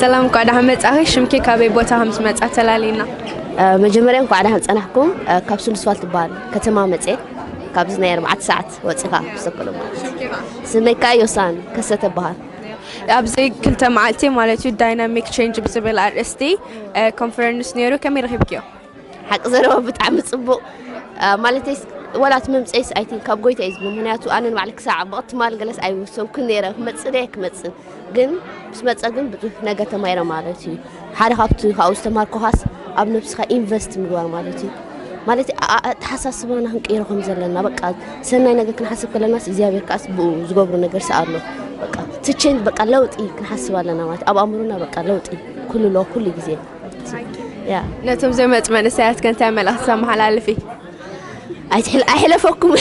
ሰላም፣ እንኳዕ ደሓን መጻኺ። ሽምኪ ካበይ ቦታ ከም ዝመጻ ተላሊና። መጀመርያ እንኳዕ ደሓን ጸናሕኩም። ካብ ስሉስፋል ትበሃል ከተማ መጽየ፣ ካብዚ ናይ ኣርባዕተ ሰዓት ወጺኻ ብሰከሎ ማለት እዩ። ስመይ ከዓ ዮሳን ከሰተ በሃል። ኣብዚ ክልተ መዓልቲ ማለት እዩ ዳይናሚክ ቼንጅ ብዝብል ኣርእስቲ ኮንፈረንስ ነይሩ፣ ከመይ ረኺብክዮ? ሓቂ ዘረባ ብጣዕሚ ጽቡቕ። ማለተይ፣ ዋላ እቲ መምፀይስ ኣይቲን ካብ ጎይታ እዩ ዝብል። ምክንያቱ ኣነ ንባዕለ ክሳዕ ብቕትማል ገለስ ኣይወሰንኩን ነይረ፣ ክመፅእ ደ ክመፅን። ግን ምስ መፀ ግን ብዙሕ ነገር ተማይረ ማለት እዩ። ሓደ ካብቲ ካብኡ ዝተማርኩኻስ ኣብ ነብስኻ ኢንቨስት ምግባር ማለት እዩ። ማለት ኣተሓሳስባና ክንቀይሮ ከም ዘለና፣ በቃ ሰናይ ነገር ክንሓስብ ከለናስ እግዚኣብሔር ከዓስ ብኡ ዝገብሮ ነገር ሰኣሎ። በቃ እቲ ቼንጅ፣ በቃ ለውጢ ክንሓስብ ኣለና ማለት ኣብ ኣእምሮና በቃ ለውጢ ኩሉ ሎ ኩሉ ግዜ። ነቶም ዘይመፁ መንእሰያት ከ እንታይ መልእኽቲ ተመሓላልፊ? ኣይሕለፈኩም።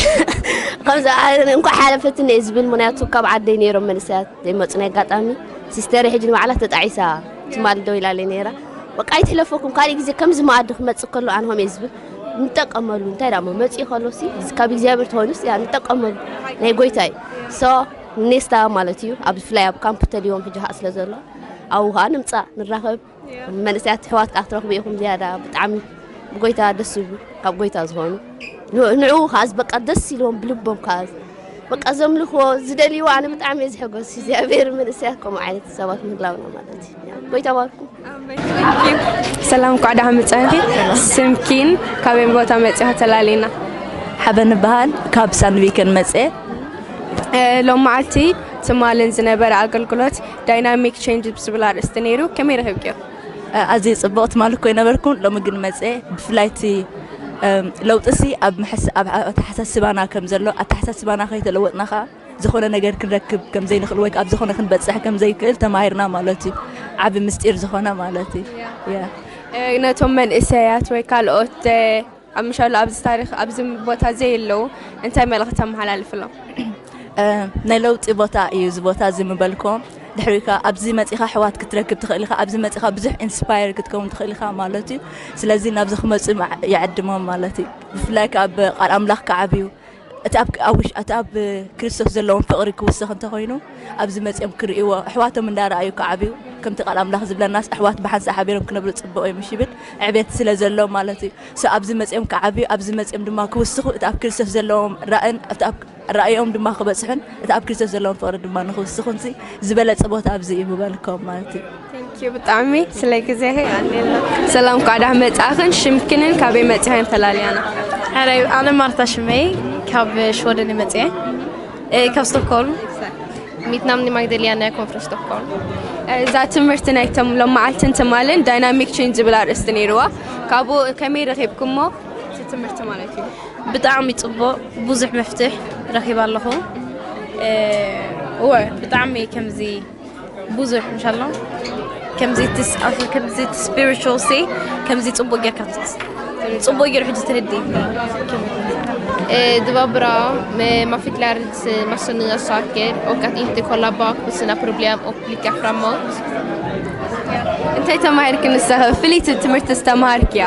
ከምዚ እንኳ ሓለፈትኒ እየ ዝብል። ምክንያቱ ካብ ዓደይ ነይሮም መንእሰያት ዘይመፁ ናይ ኣጋጣሚ። ሲስተር ሕጂ ንባዕላ ተጣዒሳ ትማል ደው ኢላለ ነይራ። በቃ ኣይትሕለፈኩም፣ ካልእ ግዜ ከምዚ መኣዲ ክመፅእ ከሎ ኣንሆም እየ ዝብል። ንጠቀመሉ። እንታይ ዳሞ መፅኡ ከሎ ሲ ካብ እግዚኣብሔር ተኾይኑስ ያ ንጠቀመሉ። ናይ ጎይታ እዩ። ሶ ኔስታ ማለት እዩ። ኣብ ብፍላይ ኣብ ካምፕ ተልዮም ሕጂ ከዓ ስለ ዘሎ ኣብኡ ከዓ ንምፃእ ንራኸብ። መንእሰያት ኣሕዋት ከዓ ክትረኽቡ ኢኹም ዝያዳ ብጣዕሚ ብጎይታ ደስ ዝብሉ ካብ ጎይታ ዝኾኑ ንዕኡ ከዓ በቃ ደስ ኢልዎም ብልቦም ከዓ በቃ ዘምልኽዎ ዝደልይዎ ኣነ ብጣዕሚ እየ ዝሕጎስ እግዚኣብሔር መንእሰያት ከምኡ ዓይነት ሰባት ምህላውና ማለት እዩ። ጎይታ ባርኩም። ሰላም፣ እንኳዕ ደሓን መጻእኪ። ስምኪን ካበይ ቦታ መጺኻ ተላሊና? ሓበን እበሃል፣ ካብ ሳንቪከን መጽኤ። ሎም መዓልቲ ትማልን ዝነበረ ኣገልግሎት ዳይናሚክ ቼንጅ ብዝብል ኣርእስቲ ነይሩ፣ ከመይ ረኺብክዮ? ኣዝዩ ጽቡቕ። ትማሊ እኮ ኣይነበርኩን፣ ሎሚ ግን መጽኤ። ብፍላይ እቲ ለውጥሲ ኣብ ኣተሓሳስባና ከም ዘሎ፣ ኣተሓሳስባና ከይተለወጥና ከዓ ዝኾነ ነገር ክንረክብ ከም ዘይንኽእል ወይ ኣብ ዝኾነ ክንበጽሕ ከም ዘይክእል ተማሂርና ማለት እዩ። ዓቢ ምስጢር ዝኾነ ማለት እዩ። ነቶም መንእሰያት ወይ ካልኦት ኣብ ምሻሉ ኣብዚ ታሪኽ ኣብዚ ቦታ ዘየለዉ እንታይ መልእኽቲ ተመሓላልፍሎም? ናይ ለውጢ ቦታ እዩ እዚ ቦታ እዚ ምበልኮም። ድሕሪኡ ከኣ ኣብዚ መጺኻ ኣሕዋት ክትረክብ ትኽእል ኢኻ። ኣብዚ መጺኻ ብዙሕ ኢንስፓየር ክትከውን ትኽእል ኢኻ ማለት እዩ። ስለዚ ናብዚ ክመጹ ይዕድሞም ማለት እዩ። ብፍላይ ከኣ ኣብ ቃል ኣምላኽ ክዓብዩ እቲ ኣብ ኣብ ውሽ- እቲ ኣብ ክርስቶስ ዘለዎም ፍቕሪ ክውስኽ እንተኾይኑ ኣብዚ መጺኦም ክርእይዎ ኣሕዋቶም እንዳረኣዩ ክዓብዩ ከምቲ ቃል ኣምላኽ ዝብለናስ ኣሕዋት ብሓንሳእ ሓቢሮም ክነብሩ ጽቡቕ እዩ ምሽ ይብል ዕቤት ስለ ዘሎ ማለት እዩ። ሶ ኣብዚ መጺኦም ክዓብዩ ኣብዚ መጺኦም ድማ ክውስኹ እቲ ኣብ ክርስቶስ ዘለዎም ራእን እቲ ኣብ ራእዮም ድማ ክበጽሑን እቲ ኣብ ክርስቶስ ዘለዎም ፍቕሪ ድማ ንኽውስኹን ሲ ዝበለጸ ቦታ ኣብዚ እዩ ምበልኮም ማለት እዩ። ብጣዕሚ ስለ ግዜኺ ኣኔላ። ሰላም፣ እንኳዕ ደሓን መጻእኽን። ሽምክንን ካበይ መጺኽን ተላልያና? ሕራይ ኣነ ማርታ ሽመይ ካብ ሽወደን መጽየ ካብ ስቶክሆልም። Mitt namn är Magdalena, jag kommer från Stockholm. እዛ ትምህርቲ ናይቶም ሎም መዓልትን ትማልን ዳይናሚክ ቼንጅ ዝብል ኣርእስቲ ነይርዋ። ካብኡ ከመይ ረኺብኩሞ? እቲ ትምህርቲ ማለት እዩ። ብጣዕሚ ጽቡቕ፣ ብዙሕ መፍትሕ ረኺብ ኣለኹ። እወ፣ ብጣዕሚ ከምዚ ብዙሕ እንሻሎ ከምዚ ትስ ከምዚ ስፒሪቹዋል ሲ ከምዚ ጽቡቅ ጌርካ ትስ ጽቡቅ ጌሩ ሕጂ ትርዲ። Det var bra. Man fick lära sig massa nya saker och att inte kolla bak på sina problem och blicka framåt. እንታይ ተማሂርክ ንስኺ? ፍልይቲ ትምህርቲ ዝተማሃርክያ?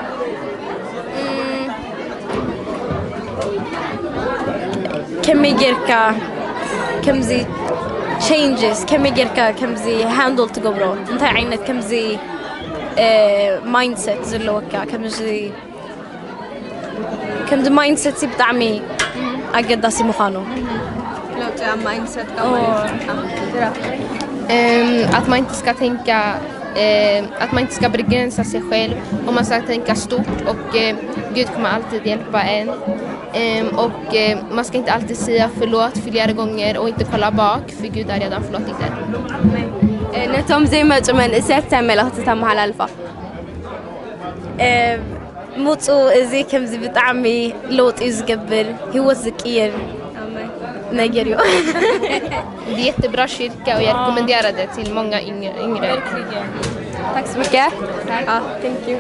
ከመይ ጌርካ ከምዚ ቸንጅስ ከመይ ጌርካ ከምዚ ሃንድል ትገብሮ እንታይ ዓይነት ከምዚ ማይንድሰት ዘለወካ ከምዚ ከምዚ ማይንድሰት ሲ ብጣዕሚ ኣገዳሲ ምዃኑ ለውጢ ኣብ ማይንድሰት Att man inte ska tänka eh, att man inte ska begränsa sig själv och man ska tänka stort och eh, Gud kommer alltid hjälpa en. Ehm, och eh, man ska inte alltid säga förlåt flera gånger och inte kolla bak för Gud har redan förlåtit en. ነቶም ዘይመፁ መንእሰያት እንታይ መልእኽቲ ተመሓላልፋ? ምፁ እዚ ከምዚ ብጣዕሚ ለውጢ እዩ ዝገብር ህይወት ዝቅየር ነገር እዩ። Det är jättebra kyrka och jag rekommenderar det till många yngre. yngre. Tack så mycket. Ja, thank you.